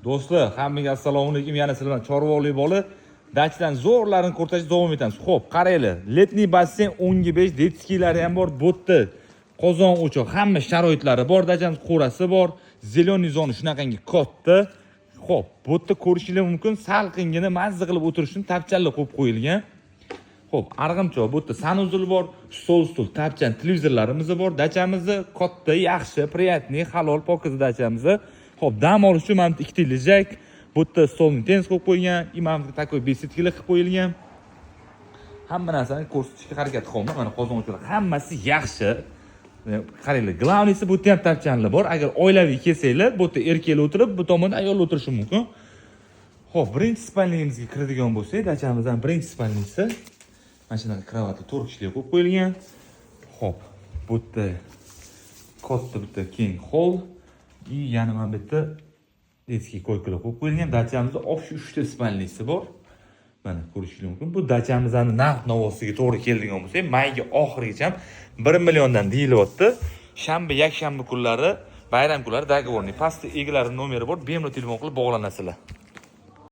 Do'stlar, hammaga assalomu alaykum. Yana sizlar bilan Chorvoqli bola. Dachadan zo'rlarini ko'rsatishda davom etamiz. Xo'p, qaranglar. Летний basseyn 10 ga 5, детский lari ham bor. Bu yerda qozon o'choq, hamma sharoitlari bor. Dachamiz qo'rasi bor. Зеленый zona shunaqangi katta. Xo'p, bu yerda ko'rishinglar mumkin, salqingina mazza qilib o'tirish uchun tapchanlar qo'yib qo'yilgan. Xo'p, arg'imchoq, bu yerda санузел bor, stol, stul, tapchan, televizorlarimiz bor. Dachamizni katta, yaxshi, приятный, halol, pokiza dachamiz. Xo'p, dam olish uchun mana bu yerda ikkita лежак, bu yerda stolni tennis qo'yib qo'ygan, и mana bu yerda такой беседка lar qilib qo'yilgan. Hamma narsani ko'rsatishga harakat qilyapman. Mana qozon o'choqlar hammasi yaxshi. Qaranglar, главный si bu yerda ham tapchanlar bor. Agar oilaviy kelsanglar, bu yerda erkaklar o'tirib, bu tomonda ayollar o'tirishi mumkin. Xo'p, birinchi спальня mizga kiradigan bo'lsak, dachamizdan birinchi спальня si mana shunaqa кровать to'rt kishilik qo'yib qo'yilgan. Xo'p, bu yerda katta bitta keng холл и yana mana bu yerda детский койка lar qo'yib qo'yilgan. Dachamizda общий 3 ta спальня si bor. Mana ko'rishingiz mumkin. Bu dachamizni narx navosiga to'g'ri keladigan bo'lsak, mayga oxirigacha 1 milliondan deyilyapti. Shanba, yakshanba kunlari, bayram kunlari договорный. Pastda egalari nomeri bor, bemalol telefon qilib bog'lanasizlar.